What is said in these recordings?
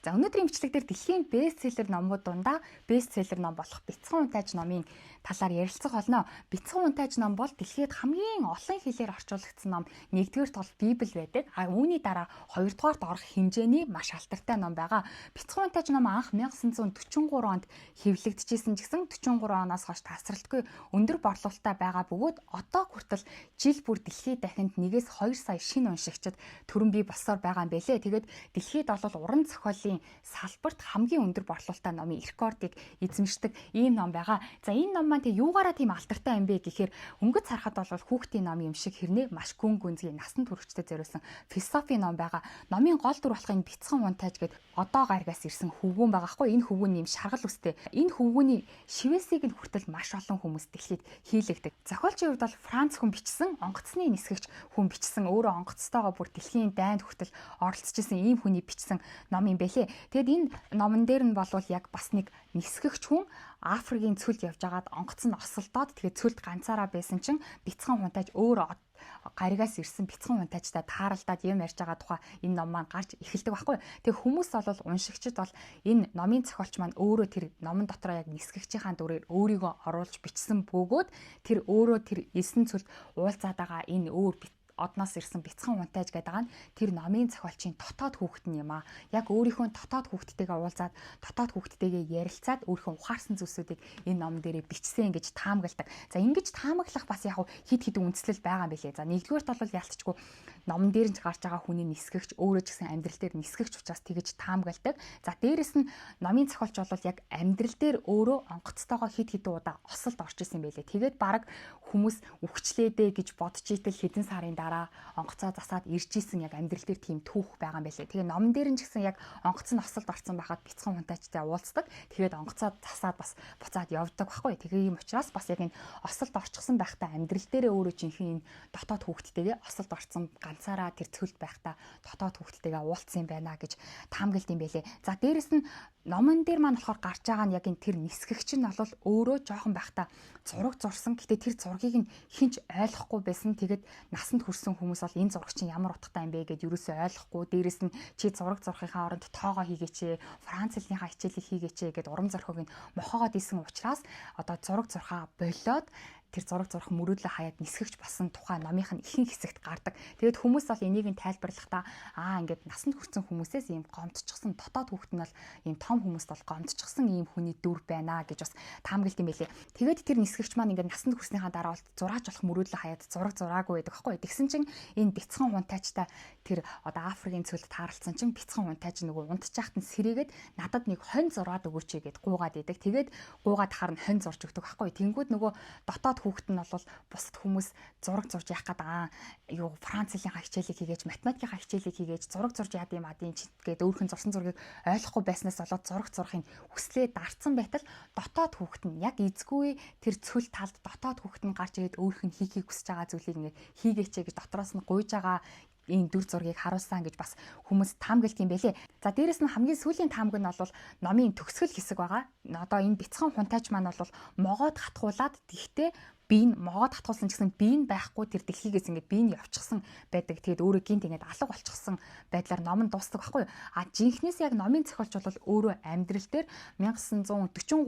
За, өнөөдрийн бичлэг дээр дэлхийн бестселлер номууд дундаа бестселлер ном болох "Бяцхан унтааж" номын талаар ярилцах болно. "Бяцхан унтааж" ном бол дэлхийд хамгийн олон хэлээр орчуулагдсан ном. Нэгдүгээрт бол Библи байдаг. А үүний дараа хоёрдугаарт орох хэмжээний маш алдартай ном байгаа. "Бяцхан унтааж" ном анх 1943 онд хэвлэгдэжсэн ч гэсэн 43 оноос хойш тасралтгүй өндөр борлуулалттай байгаа бөгөөд одоо хүртэл жил бүр дэлхийд дахинд 1-ээс 2 сая шинэ уншигчид төрөн бий болсоор байгаа юм билээ. Тэгээд дэлхийд бол уран зохиолын салбарт хамгийн өндөр борлуулалттай номын рекордыг эзэмшдэг ийм ном байгаа. За, энэ ном маань тэг юугаараа тийм алдартай юм бэ гэхээр өнгөц харахад бол хүүхдийн ном юм шиг хэрнээ маш гүн гүнзгий, насанд хүрэхчдэд зориулсан философийн ном байгаа. Номын гол дүр болох энэ бяцхан унтааж гээд одоо гаригаас ирсэн хөвгүүн байгаа хгүй. Энэ хөвгүүн юм шаргал үстэй. Энэ хөвгүүний шивээсийг нь хүртэл маш олон хүмүүс дэлхийд хийлэгдэг. Зохиолчийн хувьд бол Франц хүн бичсэн, онгоцны нисгэгч хүн бичсэн, өөрөө онгоцтойгоо бүр дэлхийн дайнд хүртэл оролцож исэн ийм хүний бичсэн ном юм бэлээ. Тэгэд энэ номон дээр нь болвол яг бас нэг нисгэгч хүн Африкийн цөлд явж байгаад онгоц нь осолдоод, тэгээд цөлд ганцаараа байсан чинь бяцхан хунтааж, өөр гаригаас ирсэн бяцхан унтаачтай тааралдаад юм ярьж байгаа тухай энэ ном маань гарч эхэлдэг байхгүй. Тэгээ хүмүүс бол, уншигчид бол энэ номын зохиолч маань өөрөө тэр номон дотроо яг нисгэгчийн дүрээр өөрийгөө оруулж бичсэн бөгөөд тэр өөрөө тэр элсэн цөлд уулзаад байгаа энэ өөр одноос ирсэн бяцхан унтааж гэдэг нь тэр номын зохиолчийн дотоод хүүхэд нь юм аа. Яг өөрийнхөө дотоод хүүхэдтэйгээ уулзаад, дотоод хүүхэдтэйгээ ярилцаад, өөрийнхөө ухаарсан зүйлсүүдийг энэ ном дээрээ бичсэн гэж таамагладаг. За, ингэж таамаглах бас яг хэд хэдэн үндслэл байгаа юм билээ. За, нэгдүгээрт бол ялцчгүй номон дээр нь гарч байгаа хүний нисгэгч өөрөө ч гэсэн амьдрал дээр нисгэгч учраас тэгэж таамагладаг. За, дээрэс нь номын зохиолч бол яг амьдрал дээр өөрөө онгоцтойгоо хэд хэдэн удаа осолд орж исэн байлээ. Тэгээд баг хүмүүс үхчлээ дээ гэж бодож итэл хэдэн сарын дараа онгоцоо засаад ирж исэн, яг амьдрал дээр тийм түүх байгаа юм байлээ. Тэгээ номон дээр нь ч гэсэн яг онгоц нь осолд орсон байхад бяцхан хунтаачтай уулздаг. Тэгээд онгоцоо засаад бас буцаад явдаг байхгүй. Тэгээ ийм учраас бас яг энэ осолд орчихсон байхдаа амьдрал дээрээ өөрөө жинхэнэ энэ дотоод хүүхдтэйгээ осолд орсон, ганцаараа тэр цөлд байхдаа дотоод хүүхдтэйгээ уулзсан юм байна гэж таамаглалт юм байлээ. За, дээрэс нь номон дээр маань болохоор гарч байгаа нь яг энэ тэр нисгэгч нь бол өөрөө жоохон байхдаа зураг зурсан. Гэтэ тэр зургийг нь хэн ч ойлгохгүй байсан. Тэгээд насанд хүрсэн хүмүүс бол энэ зураг чинь ямар утгатай юм бэ гэд юусоо ойлгохгүй. Дээрэс нь чи зураг зурхынхаа оронд тоогоо хийгээч, Франц хэлнийхаа хичээлийг хийгээч гэд урам зориог нь мохоогоод исэн учраас одоо зураг зурхаа болиод, тэр зураг зурах мөрөөдлөө хаяад нисгэгч болсон тухай номынх нь ихэнх хэсэгт гардаг. Тэгээд хүмүүс бол энийг нь тайлбарлахдаа ингээд насанд хүрсэн хүмүүсээс ийм гомдчихсон дотоод хүүхэд нь бол ийм том хүмүүст бол гомдчихсон ийм хүний дүр байна гэж бас таамаглалт юм байлээ. Тэгээд тэр нисгэгч маань ингээд насанд хүрснийхаа дараа бол зураач болох мөрөөдлөө хаяад зураг зураагүй байдаг байхгүй. Тэгсэн чинь энэ бяцхан хунтаачтай тэр одоо Африкийн цөлд тааралцсан чинь бяцхан хунтаач нөгөө унтчихахт нь сэрээгээд надад нэг хонь зураад өгөөч гэд гуугаад идэг. Тэгээд гуугаад харна, хонь зурж өгдөг байхгүй. Тэнгүүд нөгөө дотоод хүүхэд нь бол бусад хүмүүс зураг зурж яах гээд аа юу Франц хэлийнхаа хичээлийг хийгээч, математикийнхаа хичээлийг хийгээч, зураг зурж яад юм адын гээд өөрөх нь зурсан зургийг ойлгохгүй байснаас болоод зураг зурхын хүслээ дарцсан байтал дотоод хүүхэд нь яг эзгүй тэр цөл талд дотоод хүүхэд нь гарч ирээд өөрөх нь хийхийг хүсэж байгаа зүйлийг ингээд хийгээч гэж дотроос нь гуйж байгаа ийм дүр зургийг харуулсан гэж бас хүмүүс таамаглалт юм бэлээ. За, дээрэс нь хамгийн сүүлийн таамаг нь бол номын төгсгөл хэсэг байгаа. Одоо энэ бяцхан хунтайч маань бол могоод хатгуулад, тэгтээ бие нь могоод хатгуулсан ч гэсэн бие нь байхгүй, тэр дэлхийгээс ингээд бие нь явчихсан байдаг. Тэгээд өөрөө гинт ингээд алга болчихсон байдлаар ном нь дуусдаг байхгүй юу? А жинхнээс яг номын зохиолч бол өөрөө амьдрал дээр 1943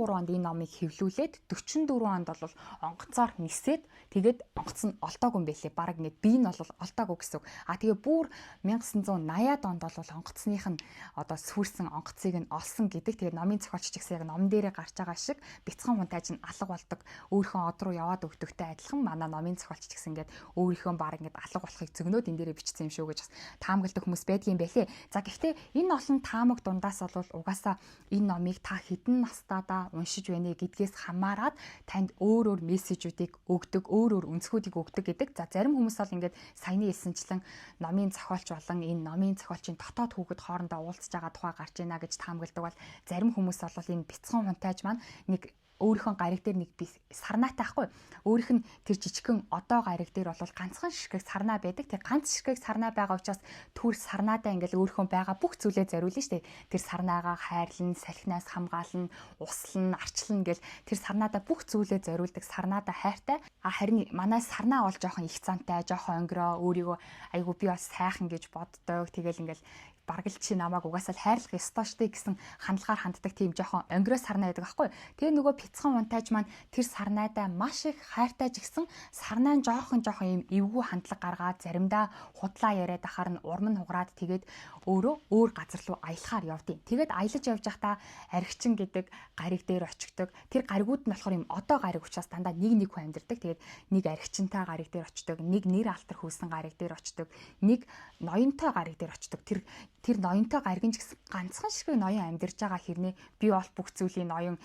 онд энэ номыг хэвлүүлээд 44 онд бол онгоцоор нисээд, тэгээд онгоц нь олдоогүй юм байлээ. Бараг ингээд бие нь бол олдоогүй гэсэн үг. А тэгээ бүр 1980-ад онд бол онгоцных нь одоо сүрсэн онгоцыг нь олсон гэдэг. Тэгээд номын зохиолч ч гэсэн яг номон дээрээ гарч байгаа шиг бяцхан хунтайж нь алга болдог. Өөрийнхөө од руу яваад өгдөгтэй адилхан манай номын зохиолч ч гэсэн ингээд өөрийнхөө баг ингээд алга болохыг зөгнөөд энэ дээрээ бичсэн юм шүү гэж бас таамагладаг хүмүүс байдгийн байлээ. За, гэхдээ энэ олон таамаг дундаас бол угаасаа энэ номыг та хэдэн настайдаа уншиж байна гэдгээс хамаарат танд өөр өөр мессежүүдийг өгдөг, өөр өөр өнцгүүдийг өгдөг гэдэг. За, зарим хүмүүс бол ингээд саяны хэлсэнчлэн номын зохиолч болон энэ номын зохиолчийн дотоод хүүхэд хоорондоо уулзж байгаа тухай гарч ийна гэж таамагладаг бол зарим хүмүүс бол энэ бяцхан хунтайж маань нэг өөрийнхөө гариг дээр нэг би сарнаатай байхгүй. Өөрийнх нь тэр жижигхэн одоо гариг дээр бол ганцхан ширхэг сарнаа байдаг. Тэр ганц ширхэг сарнаа байгаа учраас түр сарнаадаа ингээл өөрийнхөө байгаа бүх зүйлээ зориулна шүү дээ. Тэр сарнаагаа хайрлна, салхинаас хамгаална, услана, арчлана гэл тэр сарнаадаа бүх зүйлээ зориулдаг, сарнаадаа хайртай. А харин манай сарнаа бол жоохон их зантай, жоохон өнгөрөө өөрийгөө айгу би бас сайхан гэж боддог. Тэгэл ингээл Бараг л чи намайг угаасаа л хайрлах ёстой штэ гэсэн хандлагаар ханддаг тийм жоохон онгироо сарнай байдаг аахгүй. Тэгээ нөгөө бяцхан унтааж маань тэр сарнайдаа маш их хайртай ч гэсэн сарнай нь жоохон юм эвгүй хандлага гаргаад заримдаа худлаа яриад ахаар нь урам нь хугараад тэгээд өөрөө өөр газар руу аялахаар явдیں۔ Тэгээд аялаж явж байхдаа аригчин гэдэг гариг дээр очигдог. Тэр гаригууд нь болохоор юм одоо гариг учраас дандаа нэг хүн амьдардаг. Тэгээд нэг аригчинтай гариг дээр очдог, нэг нэр алтар хүйсэн гариг дээр очдог, нэг ноёнтой гариг дээр очдог. Тэр ноёнтой гариг нь ч гэсэн ганцхан шиг ноён амьдарч байгаа хэрнээ би бол бүх зүйлийн ноён,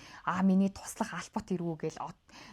миний туслах албат ирвүү гээл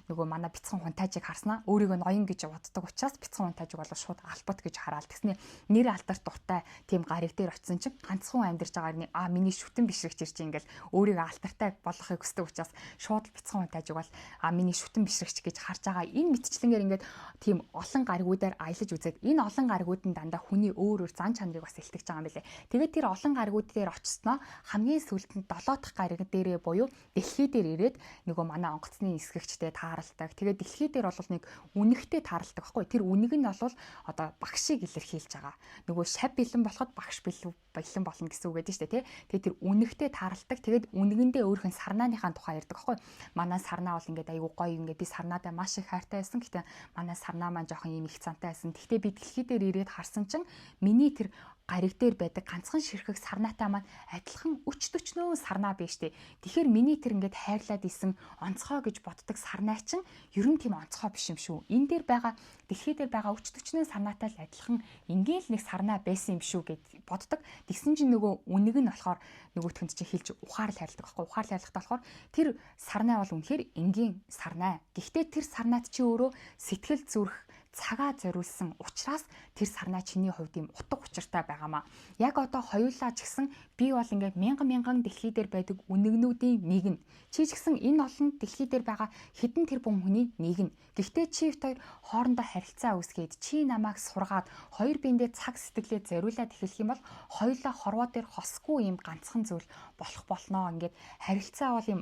нөгөө манай бяцхан хунтаажийг харснаа өөрийгөө ноён гэж боддог учраас бяцхан хунтаажиг бол шууд албат гэж хараал. Тэгснэ нэр алдарт дуртай тийм гариг дээр очисон чинь ганцхан амьдарч байгаа хэрнээ миний шүтэн бишрэгч ирж ингээл өөрийгөө алтартай болгохыг хүсдэг учраас шууд бяцхан хунтаажиг бол миний шүтэн бишрэгч гэж харж байгаа. Энэ мэтчлэнгээр ингээд тийм олон гаригуудаар аялаж үзээд энэ олон гаригууд нь дандаа хүний өөр өөр зан чанарыг бас илтгэж байгаа юм билээ. Тэгээд тэр олон гаригууд дээр очсноо хамгийн сүүлд нь 7 дахь гариг дээрээ буюу дэлхий дээр ирээд нөгөө манай онгоцны нисгэгчтэй тааралдаг. Тэгээд дэлхий дээр бол нэг үнэгтэй тааралдаг байхгүй. Тэр үнэг нь бол одоо багшийг илэрхийлж байгаа. Нөгөө шав бэлэн болоход багш бэлэн болно гэсэн үг гэдэг шүү дээ, тий. Тэгээд тэр үнэгтэй тааралдаг. Тэгээд үнэгэндээ өөрөх нь сарнааныхаа тухай ярьдаг байхгүй. Манай сарнаа бол ингээд айгуу гоё, ингээд би сарнаадаа маш их хайртай байсан. Гэтэ манай сарнаа маань жоохон ийм их цантай байсан. Гэхдээ би дэлхий дээр ирээд харсан чинь миний тэр гариг дээр байдаг ганцхан ширхэг сарнаатай маань адилхан өч төчнөө сарнаа биш үү. Тэгэхээр миний тэр ингээд хайрлаад исэн онцгой гэж боддог сарнаа чинь ер нь тийм онцгой биш юм шүү. Энэ дээр байгаа дэлхий дээр байгаа өч төчнөө сарнаатай л адилхан энгийн л нэг сарнаа байсан юм шүү гэд боддог. Тэгсэн чинь нөгөө үнэг нь болохоор нөгөөтгөнд чинь хэлж ухаарл хайрладаг байхгүй. Ухаарл хайрлахдаа болохоор тэр сарнаа бол үнэхээр энгийн сарнаа. Гэхдээ тэр сарнаат чи өөрөө сэтгэл зүрх цагаа зориулсан учраас тэр сарнаа чиний хувьд юм утга учиртай байгаамаа. Яг одоо хоёулаа ч гэсэн би бол ингээд мянган мянган дэлхий дээр байдаг үнэгнүүдийн нэг нь. Чи ч гэсэн энэ олон дэлхий дээр байгаа хэдэн тэрбум хүний нэг нь. Гэхдээ чи бит хоёр хоорондоо харилцаа үүсгээд чи намайг сургаад хоёр биендээ цаг сэтгэлээ зориулаад эхлэх юм бол хоёулаа хорвоо дээр хосгүй юм ганцхан зүйл болох болноо. Ингээд харилцаа бол юм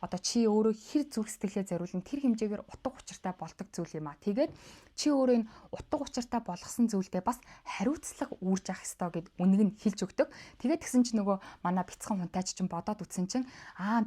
одоо чи өөрөө хэр зүрх сэтгэлээ зориулна тэр хэмжээгээр утга учиртай болдог зүйл юм а. Тэгээд чи өөрөө энэ утга учиртай болгосон зүйлдээ бас хариуцлага үүрж авах ёстой гэд үнэг нь хэлж өгдөг. Тэгээд тэгсэн чинь нөгөө манай бяцхан хунтайч чинь бодоод үтсэн чинь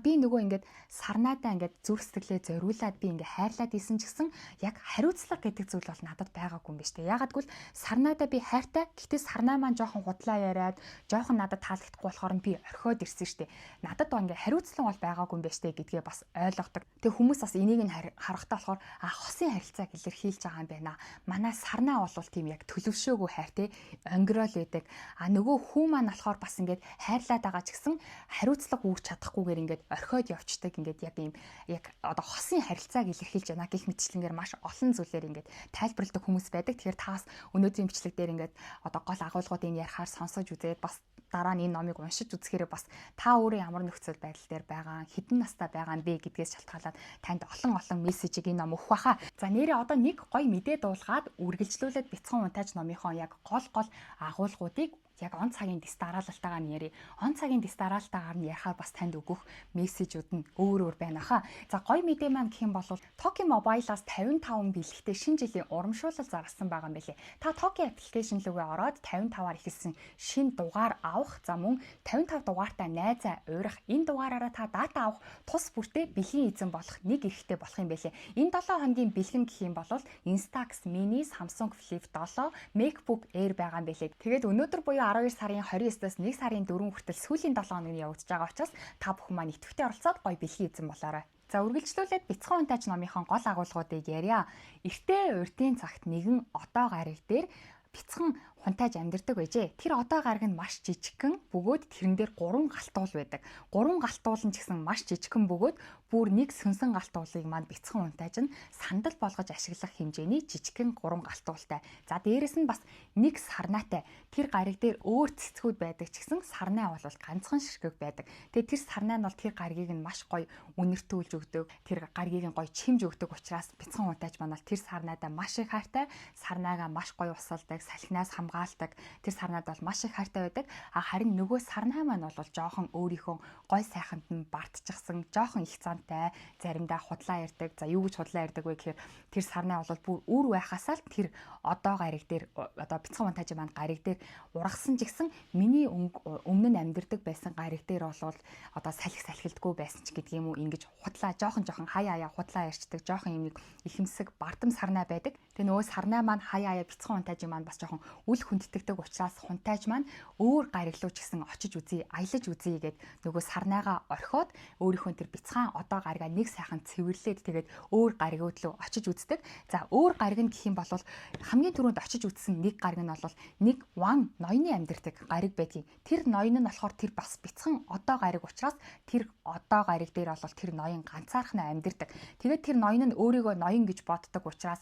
би нөгөө ингээд сарнаадаа ингээд зүрх сэтгэлээ зориулаад би ингээд хайрлаад исэн ч гэсэн яг хариуцлага гэдэг зүйл бол надад байгаагүй юм биш үү. Яагаад гэвэл сарнаадаа би хайртай. Гэхдээ сарнаа маань жоохон худлаа яриад жоохон надад таалагдахгүй болохоор нь би орхиод ирсэн штэ. Надад бол ингээд хариуцлага бол байгаагүй юм биш үү гэдгээ бас ойлгодог. Тэгээ хүмүүс бас энийг нь харахтаа болохоор хосын харилцааг илэрхийлж байгаа юм байна. Манай сарнаа бол тийм яг төлөвшөөгүй хайр те онгироол байдаг. Нөгөө хүү маань болохоор бас ингээд хайрлаад байгаа ч гэсэн хариуцлага үүрч чадахгүйгээр ингээд орхиод явцдаг. Ингээд яг ийм яг одоо хосын харилцааг илэрхийлж байна гэх мэтчлэнгээр маш олон зүйлээр ингээд тайлбарладаг хүмүүс байдаг. Тэгэхээр таас өнөөдрийн бичлэг дээр ингээд одоо гол агуулгуудыг ярихаар сонсож үзээд бас дараа нь энэ номыг уншиж үзэхээр бас та өөрөө ямар нөхцөл байдал дээр байгаа, хэдэн настай байгаа юм бэ гэдгээс шалтгаалаад танд олон олон мессежийг энэ ном өгөх байхаа. За нэрээ одоо нэг гоё мэдээ дуулгаад үргэлжлүүлээд бяцхан унтааж номынхоо яг гол гол агуулгуудыг яг он цагийн дэс дараалалтайгаар нь ярив. Он цагийн дэс дараалалтайгаар нь ярихаар бас танд өгөх мессежүүд нь өөр өөр байна хаа. За гоё мэдээ маань гэх юм бол Toki Mobile-аас 55 бэлэгтэй шинэ жилийн урамшуулал зарласан байгаа юм билээ. Та Toki application рүүгээ ороод 55-аар эхэлсэн шинэ дугаар авах, за мөн 55 дугаартай найзаа уурах, энэ дугаараараа та дата авах тус бүртээ бэлгийн эзэн болох нэг эрхтэй болох юм билээ. Энэ 7 хоногийн бэлгэн гэх юм бол Instax Mini, Samsung Flip 7, MacBook Air байгаа юм билээ. Тэгээд өнөөдөр буюу 12 сарын 29-аас 1 сарын 4 хүртэл сүүлийн 7 хоногийн явагдаж байгаа учраас та бүхэн маань идэвхтэй оролцоод гоё бэлгийн эзэн болоорой. За үргэлжлүүлээд бяцхан унтаач номынхон гол агуулгуудыг ярья. Эртээ урдын цагт нэгэн одоо гариг дээр бяцхан хунтайж амьдардаг байжээ. Тэр одоо гариг нь маш жижигхэн бөгөөд тэрэн дээр 3 галтуул байдаг. 3 галтуул нь ч гэсэн маш жижигхэн бөгөөд бүр нэг сүнсэн галтуулыг маань бяцхан хунтайж нь сандал болгож ашиглах хэмжээний жижигхэн 3 галтуултай. За дээрэс нь бас нэг сарнаатай. Тэр гариг дээр өөр цэцгүүд байдаг ч гэсэн сарнай бол ганцхан ширхэг байдаг. Тэгээ тэр сарнай нь бол тэр гаригийг нь маш гоё үнэртүүлж өгдөг. Тэр гаригийг нь гоё чимж өгдөг учраас бяцхан хунтайж маань бол тэр сарнайдаа маш их хайртай. Сарнайгаа маш гоё усалдаг, салхинаас хамгаалдаг. хамгаалдаг. Тэр сарнаад бол маш их хайртай байдаг. А харин нөгөө сарнай маань бол жоохон өөрийнхөө гой сайханд нь бартчихсан, жоохон их зантай, заримдаа худлаа ярьдаг. За юу гэж худлаа ярьдаг вэ гэхээр тэр сарнай бол бүр үр байхасаа л тэр одоо гариг дээр одоо бяцхан унтаажийн маань гариг дээр ургасан ч гэсэн миний өмнө нь амьдардаг байсан гариг дээр бол одоо салхи салхилдгүй байсан ч гэдэг юм уу, ингэж худлаа жоохон жоохон хаяа хаяа худлаа ярьцдаг, жоохон юм нэг ихэмсэг бардам сарнай байдаг. Тэгээ нөгөө сарнай маань хаяа хаяа бяцхан унтаажийн маань бас жоохон үл хүндэтгдэг учраас хунтааж маань өөр гариг руу ч гэсэн очиж үзье, аялаж үзье гэд нөгөө сарнайгаа орхиод өөрийнхөө тэр бяцхан одоо гаригаа нэг сайхан цэвэрлээд тэгээд өөр гаригууд руу очиж үздэг. За өөр гариг нь гэх юм бол хамгийн түрүүнд очиж үзсэн нэг гариг нь бол нэг ван ноёны амьдардаг гариг байдгийг. Тэр ноён нь болохоор тэр бас бяцхан одоо гариг учраас тэр одоо гариг дээр бол тэр ноён ганцаархнаа амьдардаг. Тэгээд тэр ноён нь өөрийгөө ноён гэж боддог учраас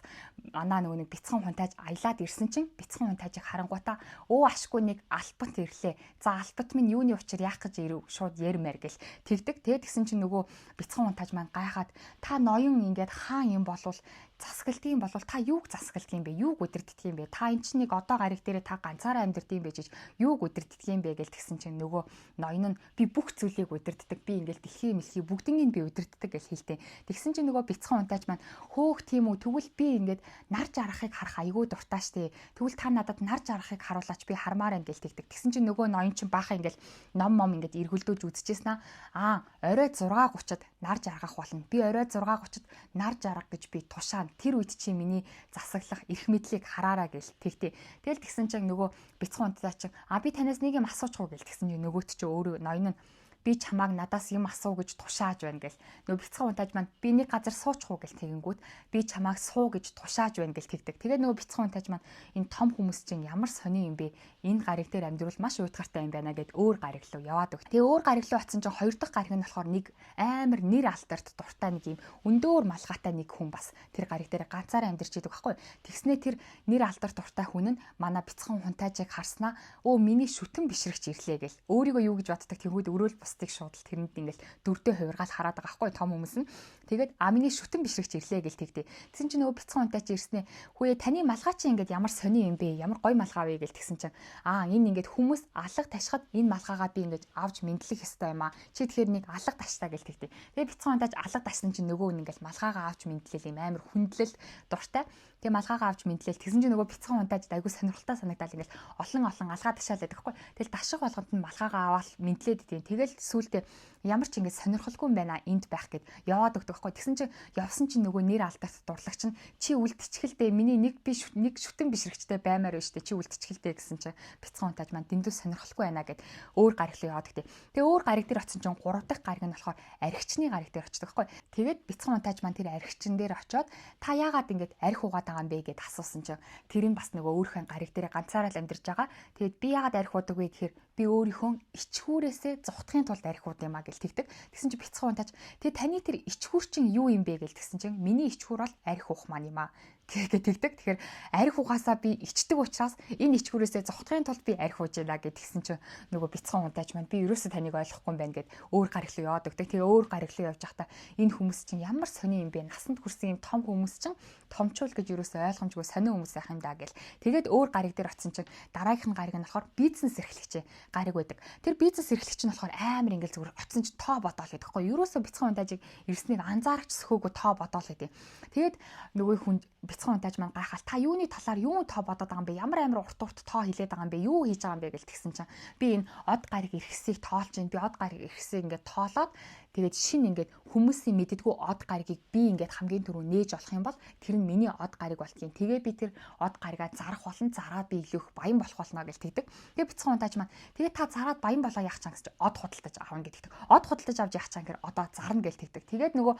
манай нөгөө нэг бяцхан хунтааж аялаад ирсэн чинь бяцхан хунтаажийг харангуйтаа өө ашгүй нэг албат ирлээ. За албат минь юуны учир яах гэж ирэв шууд ярмаар гэл тэгдэг. Тэгээд тэгсэн чинь нөгөө бяцхан хунтааж маань гайхаад та ноён ингээд хаан юм болвол засгалдгийн болвол та юуг засгалдгийн бэ? Юуг удирддаг юм бэ? Та эн чинь нэг одоо гариг дээрээ та ганцаараа амьдэрдэг юм бэ гэж юуг удирддаг юм бэ гэл тэгсэн чинь нөгөө ноён нь би бүх зүйлийг удирддаг. Би ингээл дэлхий мэлхий бүгднийг би удирддаг гэж хэлдэг. Тэгсэн чинь нөгөө бяцхан унтаач маань хөөх тийм үү, тэгвэл би ингээд нар жаргахыг харах айгүй дуртай штэ. Тэгвэл та надад нар жаргахыг харуулаач, би хармаар байна гэл тэгдэг. Тэгсэн чинь нөгөө ноён чинь баахан ингээл ном мом ингээд эргэлдөөж үзчихсэн аа. Орой 6:30-д нар жаргах болно. Би орой 6:30-д нар жарга гэж би тушаана. Тэр үед чи миний засаглах эрх мэдлийг хараараа гэл тэгтээ. Тэгэл тэгсэн чинь нөгөө бяцхан унтаа чинь а би танаас нэг юм асуучих уу гэл тэгсэн чинь нөгөөт чи өөрөө ноён нь би чамааг надаас юм асуу гэж тушааж байна гэл. Нөгөө бяцхан унтааж маань би нэг газар суучих уу гэл тэгэнгүүт би чамааг суу гэж тушааж байна гэл тэгдэг. Тэгээ нөгөө бяцхан унтааж маань энэ том хүмүүс чинь ямар сони юм бэ? Энэ гариг дээр амьдрал маш уйтгартай юм байна гэд өөр гариг руу яваад өг. Тэгээ өөр гариг руу очисон чинь хоёр дахь гариг нь болохоор нэг амар нэр алдарт дуртай нэг юм өндөөр малгайтай нэг хүн бас тэр гариг дээр ганцаараа амьдарч идэг байхгүй. Тэгснээ тэр нэр алдарт дуртай хүн нь манай бяцхан хунтаажийг харснаа өө миний шүтэн бишрэгч ирлээ гэл. Өөрийгөө юу гэж боддог тэгвэл өрөөл бус шууд л тэрэнд ингээл дүрдээ хувиргаал хараад байгаа байхгүй том хүмүүс нь. Тэгээд а миний шүтэн бишрэгч ирлээ гэл тэгдэ. Тэгсэн чинь нөгөө бяцхан унтаач ирснээ хүүе таны малгай чи ингээд ямар сони юм бэ? Ямар гой малгай вэ гэл тэгсэн чинь аа энэ ингээд хүмүүс алга ташхад энэ малгайгаа би ингээд авч мэдлэх ёстой юм аа. Чи тэгэхээр нэг алга таштай гэл тэгдэ. Тэгээд бяцхан унтаач алга ташсан чинь нөгөө нь ингээд малгайгаа авч мэдлэл юм амар хүндлэл дуртай. Тэгээ малгайгаа авч мэдлэл тэгсэн чинь нөгөө бяцхан унтааж айгу сонирхолтой санагдал ингээл олон олон алгаа ташаал байдаг хгүй. Тэгэл дашиг болгонд нь малгайгаа аваад мэдлээд идэв. Тэгэл сүултээ ямар ч ингээд сонирхолгүй юм байна энд байх гэд яваад өгдөг хгүй. Тэгсэн чинь явсан чинь нөгөө нэр алдарт дурлагч нь чи үлдчихэлдээ миний нэг би нэг шүтэн бишрэгчтэй баймаар байна штэ, чи үлдчихэлдээ гэсэн чинь бяцхан унтааж маань дэндүү сонирхолгүй байна гэд өөр гариг руу яваад өгдөө. Тэгээ өөр гариг дээр очисон чинь гурав дахь гариг нь болохоор архичны гариг дээр очдог хгүй. Тэгээд бяцхан унтааж маань тэр архичин дээр очиод та яагаад ингээд арх угаад байгаа юм бэ гэд асуусан чинь тэр нь бас нөгөө өөрийнхөө гариг дээр ганцаараа л амьдарч байгаа. Тэгээд би яагаад арх уудаг вэ гэхээр би өөрийнхөө ичхүүрээсээ зугтахын тулд арх ууд юм а гэл тэгдэг. Тэгсэн чинь бяцхан унтаач тэгээ таны тэр ичхүүр чинь юу юм бэ гэл тэгсэн чинь миний ичхүүр бол арх уух маань юм а гэгээ тэгдэг. Тэгэхээр арх угаасаа би ичдэг учраас энэ ичхүүрээсээ зугтахын тулд би арх ууж байна гэд тэгсэн чинь нөгөө бяцхан унтаач маань би ерөөсөө таныг ойлгохгүй юм байна гэд өөр гариг руу яваад өгдөг. Тэгээ өөр гариг руу явж байхдаа энэ хүмүүс чинь ямар сони юм бэ? Насанд хүрсэн юм том хүмүүс чинь томчуул гэж ерөөсөө ойлгомжгүй сони хүмүүс байх юм да гэл. Тэгээд өөр гариг дээр очисон чинь дараагийнх нь гариг нь болохоор бизнес эрхлэгч гариг байдаг. Тэр бизнес эрхлэгч нь болохоор амар ингээл зүгээр очисон чинь тоо бодоол гэдэг байхгүй. Ерөөсөө бяцхан унтаажийг ирснийг анзаарч сөхөөгүй тоо бодоол гэдэг. Тэгээд нөгөө хүн бяцхан унтааж маань гайхаал та юуны талаар юун тоо бодоод байгаа юм бэ? Ямар амар урт урт тоо хилээд байгаа юм бэ? Юу хийж байгаа юм бэ гэл тэгсэн чинь би энэ од гариг эрхэсийг тоолж байна. Би од гариг эрхэсийг ингээд тоолоод тэгээд шин ингээд хүмүүсийн мэддэггүй од гаригийг би ингээд хамгийн түрүү нээж олох юм бол тэр нь миний од гариг болтгийн. Тэгээ би тэр од гаригаа зарах болон зараад би илүү их баян болох болно гэж тэгдэг. Тэгээ бяцхан унтааж маань тэгээ та зараад баян болоо яах чам гэсэн чи од худалдаж авна гэдэг. Од худалдаж авч яах чам гэхээр одоо зарна гэж тэгдэг. Тэгээд нөгөө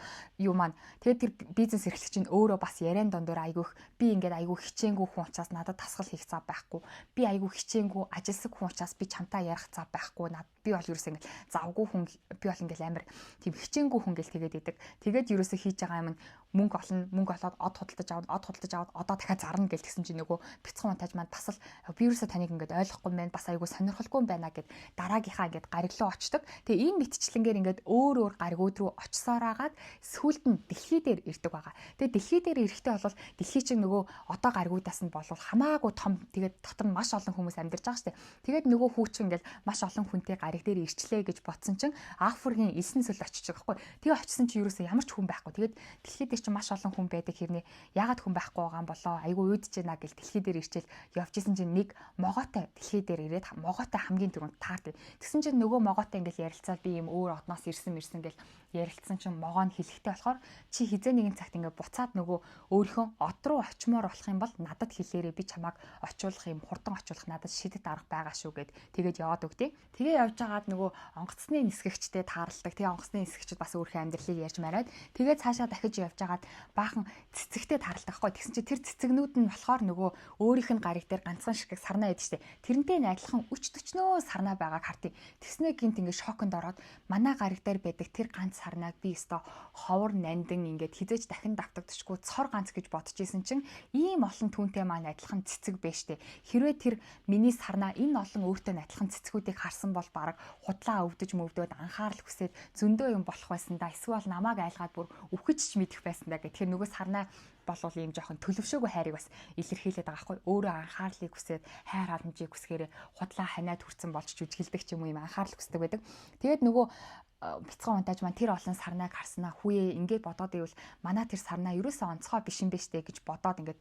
юу маань тэгээд тэр бизнес эрхлэгч нь өөрөө бас яриан дондор айгүйх би ингээд айгүй хичээнгүй хүн учраас надад тасгал хийх зав байхгүй. Би айгүй хичээнгүй ажилсаг хүн учраас би чамтай ярих зав байхгүй. Би бол ерөөсөө ингээд завгүй хүн, би бол ингээд амар тийм хичээнгүй хүн гэл тэгээд идэг. Тэгээд ерөөсөө хийж байгаа юм нь мөнгө олно, мөнгө олоод од худалдаж аваад, од худалдаж аваад одоо дахиад зарна гэл тэгсэн чинь нөгөө бяцхан унтааж маань бас л би ерөөсөө таныг ингээд ойлгохгүй юм байна, бас айгүй сонирхолгүй юм байна гэд дараагийнхаа ингээд гариг руу очдог. Тэгээ энэ мэтчлэнгээр ингээд өөр өөр гаригууд руу очсоор агаад сүүлд нь дэлхий дээр ирдэг байгаа. Тэгээ дэлхий дээр ирэхдээ бол дэлхий чинь нөгөө одоо гаригуудаас нь болвол хамаагүй том, тэгээд дотор нь маш олон хүмүүс амьдарч байгаа шүү дээ. Тэгээд нөгөө хүү чинь ингээд маш олон хүнтэй гариг дээр ирчлээ гэж бодсон чинь Африкийн элсэн сөл очиж байгаа байхгүй. Тэгээ очисон чинь ерөөсөө ямар ч хүн байхгүй. Тэгээд дэлхий дээр чинь маш олон хүн байдаг хэрнээ яагаад хүн байхгүй байгаа юм болоо, айгүй уйдж байна гэл дэлхий дээр ирчээл явж исэн чинь нэг могоотой дэлхий дээр ирээд могоотой хамгийн түрүүнд таардаг. Тэгсэн чинь нөгөө могоотой ингээл ярилцаад би ийм өөр одноос ирсэн мэрсэн гэл ярилцсан чинь могоо нь хэлэхтэй болохоор чи хизээ нэгэн цагт ингээ буцаад нөгөө өөрийнхөө од руу очимоор болох юм бол надад хэлээрээ, би чамааг очиулах юм, хурдан очиулах надад шидэт арга байгаа шүү гэд тэгээд яваад өгдөө. Тэгээ явж байгаад нөгөө онгоцны нисгэгчтэй тааралдаг. Тэгээ онгоцны нисгэгчд бас өөрийнхөө амьдралыг ярьж мараад тэгээ цаашаа дахиж явж байгаад баахан цэцэгтэй тааралдаг байхгүй. Тэгсэн чинь тэр цэцэгнүүд нь болохоор нөгөө өөрийнх нь гариг дээр ганцхан шиг сарнаа байдаг штэ. Тэрнтэй нь адилхан өч төчнөө сарнаа байгааг хартыг. Тэгснээ гинт ингээ шоконд ороод манай гариг дээр байдаг тэр ганц сарнааг би өстой ховор нандин ингээд хизээж дахин давтагдчихгүй цор ганц гэж бодож исэн чинь ийм олон түүнтэй маань адилхан цэцэг байж штэ. Хэрвээ тэр миний сарнаа энэ олон өөртөө адилхан цэцгүүдийг харсан бол бараг худлаа өвдөж мөвдөөд анхаарал хүсээд зөндөө юм болох байсан да. Эсвэл намайг айлгаад бүр үхэж ч мэдэх байсан да гэх. Тэгэхээр нөгөө сарнаа болвол ийм жоохон төлөвшөөгүй хайрыг бас илэрхийлээд байгаа байхгүй. Өөрөө анхаарлыг хүсээд хайр халамжийг хүсгээрээ худлаа ханиад хүрсэн болж жүжиглдэг ч юм уу, ийм анхаарал хүсдэг байдаг. Тэгээд нөгөө бяцхан унтааж маань тэр олон сарнайг харснаа хүүе ингээд бодоод ивэл манай тэр сарнаа ерөөсөө онцгой биш юм биш үү гэж бодоод ингээд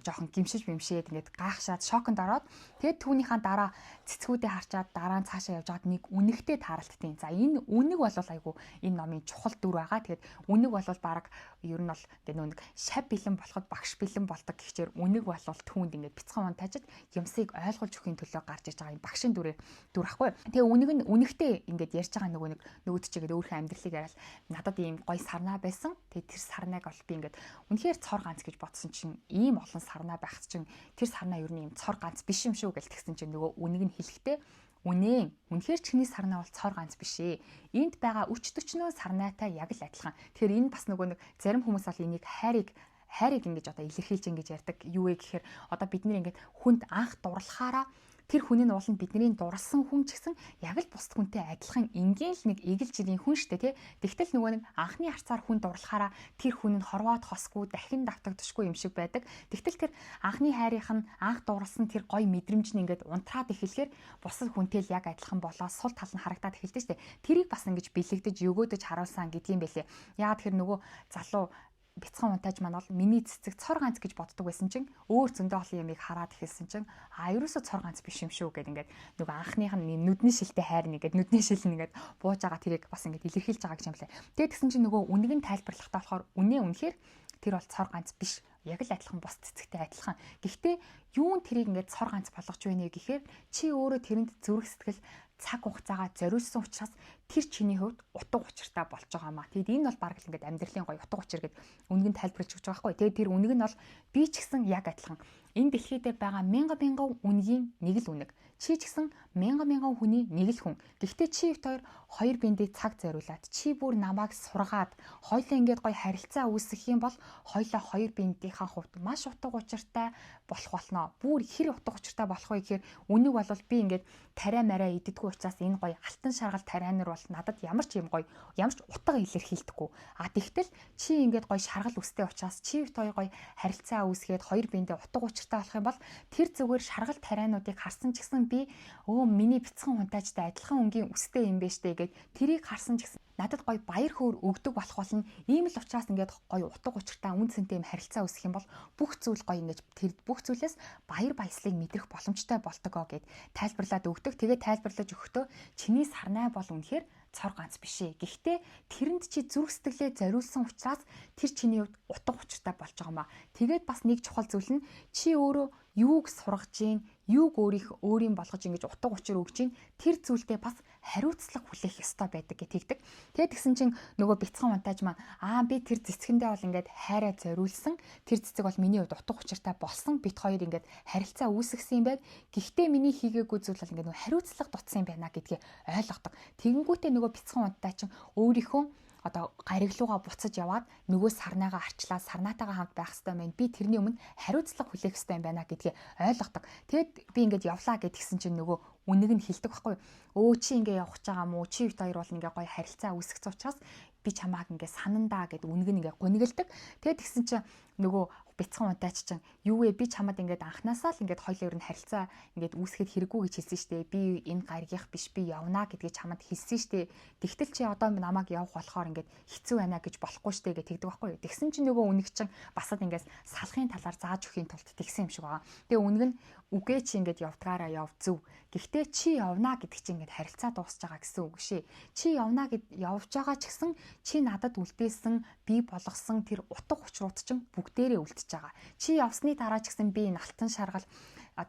жоохон гимшиж бимшээд ингээд гайхшаад шоконд ороод тэгээд түүнийхээ дараа цэцгүүдээ харчаад дараа нь цаашаа явж байгаад нэг үнэгтэй тааралдтiin. За, энэ үнэг бол айгу энэ номын чухал дүр байгаа. Тэгээд үнэг бол баг ер нь бол тэгээд нэг шав бэлэн болоход багш бэлэн болдог гэхчээр үнэг бол түүнд ингээд бяцхан унтаажид юмсыг ойлгуулж өгөхийн төлөө гарч иж байгаа юм багшин дүрээр дүр ахгүй. Тэгээ үнэг нь үнэгтэй ингээд ярьж байгаа нөгөө нэг нөгөөд чигээд өөрийнхөө амьдралыг яриад надад ийм гоё сарнаа байсан. Тэгээ тэр сарнайг бол би ингээд үнэхээр цор ганц гэж бодсон чинь ийм олон сарнаа байх чинь тэр сарнаа ер нь ийм цор ганц биш юм шүү гэл тэгсэн чинь нөгөө үнэг нь хэлэхдээ үнэн, үнэхээр чиний сарнаа бол цор ганц биш ээ. Энд байгаа өч төчнөө сарнаатай яг л адилхан. Тэгэхээр энэ бас нөгөө нэг зарим хүмүүс бол энийг хайрыг хайрыг ингэж одоо илэрхийлж ингэж ярьдаг. Юу вэ гэхээр одоо бид нэр ингээд хүнд анх дурлахаараа тэр хүний нь уул нь бидний дурлсан хүн ч гэсэн яг л бусд хүнтэй адилхан энгийн л нэг эгэл жирийн хүн штэ, тий. Тэгтэл нөгөө нэг анхны харцаар хүн дурлахаараа тэр хүн нь хорвоод хосгүй, дахин давтагдчихгүй юм шиг байдаг. Тэгтэл тэр анхны хайрынх нь анх дурлсан тэр гоё мэдрэмж нь ингээд унтраад эхлэхээр бусад хүнтэй л яг адилхан болоо сул тал нь харагдаад эхэлдэг штэ. Тэрийг бас ингэж бэлэгдэж өгөөдөж харуулсан гэдгийм бэлээ. Яагаад тэр нөгөө залуу бяцхан унтааж маань бол миний цэцэг цор ганц гэж боддог байсан чинь өөр зөндөө олон юмыг хараад эхэлсэн чинь а ерөөсөө цор ганц биш юм шүү гэд ингээд нөгөө анхных нь нүдний шилтэй хайр нэгэд нүдний шил нэгэд бууж байгаа тэрийг бас ингээд илэрхийлж байгаа гэж юм лээ. Тэгээд тэгсэн чинь нөгөө үнийг нь тайлбарлахдаа болохоор үнэ үнэхээр тэр бол цор ганц биш. Яг л адилхан бус цэцэгтэй адилхан. Гэхдээ юун тэрийг ингээд цор ганц болгож байна гэхээр чи өөрөө тэрэнд зүрх сэтгэл цаг хугацаагаа зориулсан учраас тэр чиний хувьд утга учиртай болж байгаа маа. Тэгэд энэ бол бараг л ингээд амьдралын гоё утга учир гэд үнэг нь тайлбарлаж өгч байгаа байхгүй. Тэгээд тэр үнэг нь бол би ч гэсэн яг адилхан. Энэ дэлхий дээр байгаа мянган мянган үнгийн нэг л үнэг. Чи ч гэсэн мянган мянган хүний нэг л хүн. Гэхдээ чи бит хоёр хоёр биендээ цаг зориулаад, чи бүр намайг сургаад хоёлаа ингээд гоё харилцаа үүсгэх юм бол хоёлаа хоёр биендийнхаа хувьд маш утга учиртай болох болно. Бүр хэр утга учиртай болох вэ гэхээр үнэг бол би ингээд тариа мараа иддэггүй учраас энэ гоё алтан шаргал тарианар бол надад ямар ч юм гоё, ямар ч утга илэрхийлдэггүй. А тэгтэл чи ингээд гоё шаргал үстэй учраас чи бит хоёр гоё харилцаа үүсгээд хоёр биендээ утга учиртай болох юм бол тэр зүгээр шаргал тариануудыг харсан ч гэсэн би өө миний бяцхан хунтаажтай адилхан өнгийн үстэй юм бэ штэ гэд тэрийг харсан ч гэсэн надад гоё баяр хөөр өгдөг болох болно. Ийм л учраас ингээд гоё утга учиртай үн цэнтэй юм харилцаа үүсэх юм бол бүх зүйл гоё ингэж тэр бүх зүйлээс баяр баясгалыг мэдрэх боломжтой болдгоо гэд тайлбарлаад өгдөг. Тэгээд тайлбарлаж өгөхдөө чиний сарнай бол үнэхээр цор ганц биш ээ. Гэхдээ тэрэнд чи зүрх сэтгэлээ зориулсан учраас тэр чиний хувьд утга учиртай болж байгаа юм а. Тэгээд бас нэг чухал зүйл нь чи өөрөө юуг сургаж гин, юуг өөрийн болгож ингэж утга учир өгч гин, тэр зүйлдээ бас хариуцлага хүлээх ёстой байдаг гэж тэгдэг. Тэгээд тэгсэн чинь нөгөө бяцхан унтааж маань би тэр цэцгэндээ бол ингээд хайраа зориулсан. Тэр цэцэг бол миний хувьд утга учиртай болсон. Бит хоёр ингээд харилцаа үүсгэсэн юм байна. Гэхдээ миний хийгээгүй зүйл бол ингээд нөгөө хариуцлага дутсан юм байна гэдгийг ойлгодог. Тэгэнгүүтээ нөгөө бяцхан унтаа чинь өөрийнхөө одоо гариглуугаа буцаж яваад нөгөө сарнайгаа арчлаад сарнаатайгаа хамт байх хэрэгтэй байна. Би тэрний өмнө хариуцлага хүлээх хэрэгтэй юм байна гэдгийг ойлгодог. Тэгэд би ингээд явлаа гэдгсэн чинь нөгөө үнэг нь хилдэг байхгүй юу? Өө чи ингээ явах гэж байгаа мó? Чи бит хоёр бол ингээ гоё харилцаа үүсгэсэн учраас би чамааг ингээ санандаа гэд үнэг нь ингээ гунигэлдэг. Тэгээд тэгсэн чинь нөгөө бяцхан унтаач чинь юу вэ, би чамад ингээд анханасаа л ингээд хоёулаа ер нь харилцаа ингээд үүсгэхэд хэрэггүй гэж хэлсэн штэ. Би энэ гаригийнх биш, би явна гэдгийг чамад хэлсэн штэ. Тэгтэл чи одоо намайг явах болохоор ингээд хэцүү байна гэж болохгүй штэ гэж тэгдэг байхгүй юу. Тэгсэн чинь нөгөө үнэг чинь басад ингээд салахын талаар зааж өгөхийн тулд тэгсэн юм шиг байгаа. Тэгээ үнэг нь үгээ чи ингээд явдгаараа яв, зөв. Гэхдээ чи явна гэдэг чинь ингээд харилцаа дуусч байгаа гэсэн үг шээ. Чи явна гэд явж байгаа ч гэсэн чи надад үлдээсэн, би болгосон тэр утга учрууд чинь бүгдээрээ үлдчихэж байгаа. Чи явсны дараа ч гэсэн би энэ алтан шаргал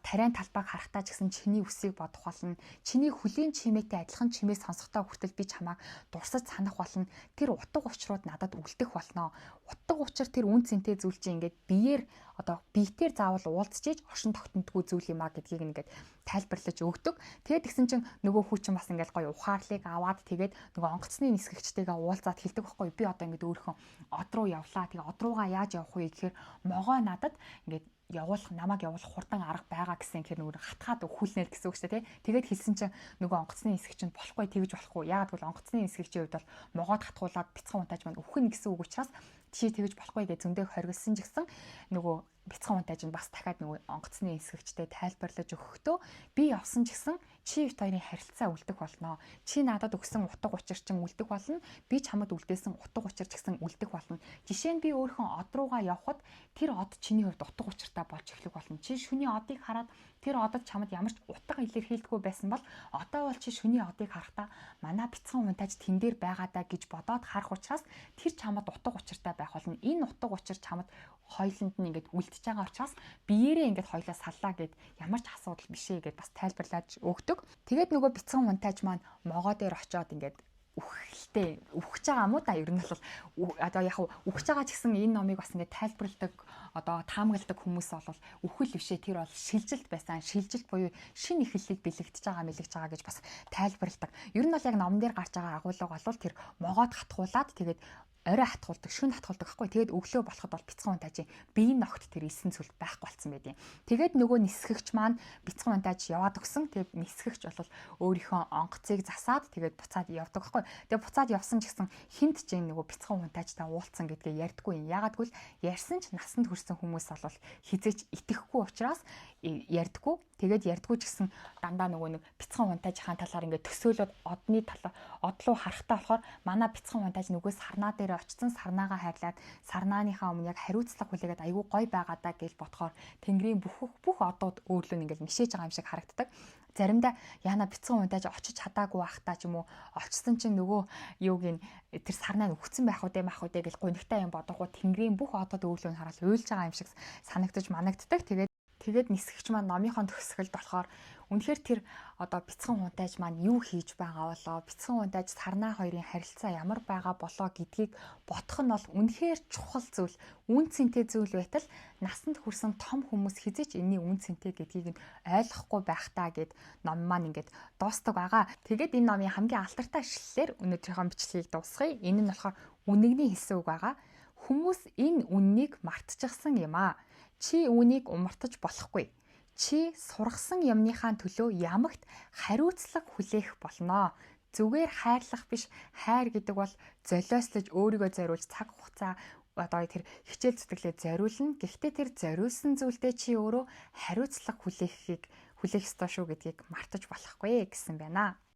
тариан талбайг харахтаа ч гэсэн чиний үсийг бодох болно. Чиний хөлийн чимээтэй адилхан чимээ сонсохдоо хүртэл би чамайг дурсаж санах болно. Тэр утга учрууд надад үлдэх болно. Утга учир тэр үн цэнтэй зүйл чинь ингээд биеэр одоо биетээр заавал уулзчиж оршин тогтнодгүй зүйл юм а гэдгийг ингээд тайлбарлаж өгдөг. Тэгээд тэгсэн чинь нөгөө хүү чинь бас ингээд гоё ухаарлыг аваад тэгээд нөгөө онгоцны нисгэгчтэйгээ уулзаад хэлдэг байхгүй, би одоо ингээд өөрийнхөө од руу явлаа. Тэгээ од руугаа яаж явах вэ гэхээр могой надад ингээд явуулах, намайг явуулах хурдан арга байгаа гэсэн хэрэг нөгөө хатгаад өхүүлнэ гэсэн үг шүү дээ, тий. Тэгээд хэлсэн чинь нөгөө онгоцны нисгэгч нь болохгүй, тэгж болохгүй. Яагаад гэвэл онгоцны нисгэгчийн хувьд бол могоод хатгуулад бяцхан унтааж маань өхөн гэсэн үг учраас чи тэгж болохгүй гэж зөндөө хоригдсан ч гэсэн нөгөө бяцхан унтааж нь бас дахиад нөгөө онгоцны нисгэгчтэй тайлбарлаж өгөхдөө би явсан ч гэсэн чи бит хоёрын харилцаа үлдэх болно. Чи надад өгсөн утга учир чинь үлдэх болно. Би чамд үлдээсэн утга учир ч гэсэн үлдэх болно. Жишээ нь би өөрийнхөө од руугаа явхад тэр од чиний хувьд утга учиртай болж эхлэх болно. Чи шүний одыг хараад тэр одод чамд ямар ч утга илэрхийлдэггүй байсан бол одоо бол чи шүний одыг харахтаа манай бяцхан унтааж тэн дээр байгаа даа гэж бодоод харах учраас тэр чамд утга учиртай байх болно. Энэ утга учир чамд хоёуланд нь ингээд үлдчихэж байгаа учраас биеэрээ ингээд хоёлаа саллаа гэд ямар ч асуудал биш ээ гэд бас тайлбарлаж өгдөг. Тэгээд нөгөө бяцхан унтааж маань могоо дээр очиод ингээд үхэлтэй үхэж байгаа юм уу да, ер нь бол одоо яг үхэж байгаа ч гэсэн энэ номыг бас ингээд тайлбарладаг, одоо таамагладаг хүмүүс бол үхэл бишээ, тэр бол шилжилт байсан, шилжилт буюу шинэ эхлэлийг бэлэгдэж байгаа мэлэгж байгаа гэж бас тайлбарладаг. Ер нь бол яг номон дээр гарч байгаа агуулга бол тэр могоод хатгуулад тэгээд орой хатгуулдаг, шөнө хатгуулдаг байхгүй. Тэгээд өглөө болоход бол бяцхан унтаажийн биеийн ногт тэр элсэн зүйл байхгүй болсон байдیں۔ Тэгээд нөгөө нисгэгч маань бяцхан унтааж яваад өгсөн. Тэгээд нисгэгч бол өөрийнхөө онгоцыг засаад тэгээд буцаад явдаг байхгүй. Тэгээд буцаад явсан ч гэсэн хинт ч энэ нөгөө бяцхан унтаажтай уулцсан гэдгээ ярьдаггүй юм. Яагаад гэвэл ярьсан ч насанд хүрсэн хүмүүс бол хизээч итгэхгүй учраас ярьдаггүй. Тэгээд ярьдаггүй ч гэсэн дандаа нөгөө нэг бяцхан унтаажийнхаа талаар ингээд төсөөлөд одны талаа одлоо харахтаа болохоор манай бяцхан унтааж нөгөө сарнаа дээр очсон, сарнаагаа хайрлаад сарнааныхаа өмнө яг хариуцлага хүлээгээд айгүй гой байгаа даа гэж бодохоор тэнгэрийн бүх одууд өөрлөө нь ингээд мишээж байгаа юм шиг харагддаг. Заримдаа яана бяцхан унтааж очиж чадаагүй байхдаа ч юм уу, очсон чинь нөгөө юуг нь тэр сарнаа нь өгцөн байх үү мах үү гэж гунигтай юм бодохгүй тэнгэрийн бүх одод өөрлөө нь хараад уйлж байгаа юм шиг санагдаж манагддаг. Тэгээд нисгэгч маань номынхон төгсгөлд болохоор үнэхээр тэр одоо бяцхан унтааж маань юу хийж байгаа болоо, бяцхан унтааж сарнаа хоёрын харилцаа ямар байгаа болоо гэдгийг бодох нь бол үнэхээр чухал зүйл, үн цэнтэй зүйл байтал насанд хүрсэн том хүмүүс хизээч энэний үн цэнтэй гэдгийг нь ойлгохгүй байх таа гэд ном маань ингээд дуустдаг байгаа. Тэгээд энэ номын хамгийн алдартай ишлэлээр өнөөдрийнхөө бичлэгийг дуусгая. Энэ нь болохоор үнэгний хэлсэн үг байгаа. Хүмүүс энэ үннийг мартчихсан юм аа. Чи үүнийг умартаж болохгүй. Чи сургасан юмныхаа төлөө ямагт хариуцлага хүлээх болно. Зүгээр хайрлах биш, хайр гэдэг бол золиослож өөрийгөө зориулж цаг хугацаа одоо тэр хичээл зүтгэлээ зориулна. Гэхдээ тэр зориулсан зүйлдээ чи өөрөө хариуцлага хүлээхийг хүлээх ёстой шүү гэдгийг мартаж болохгүй гэсэн байна.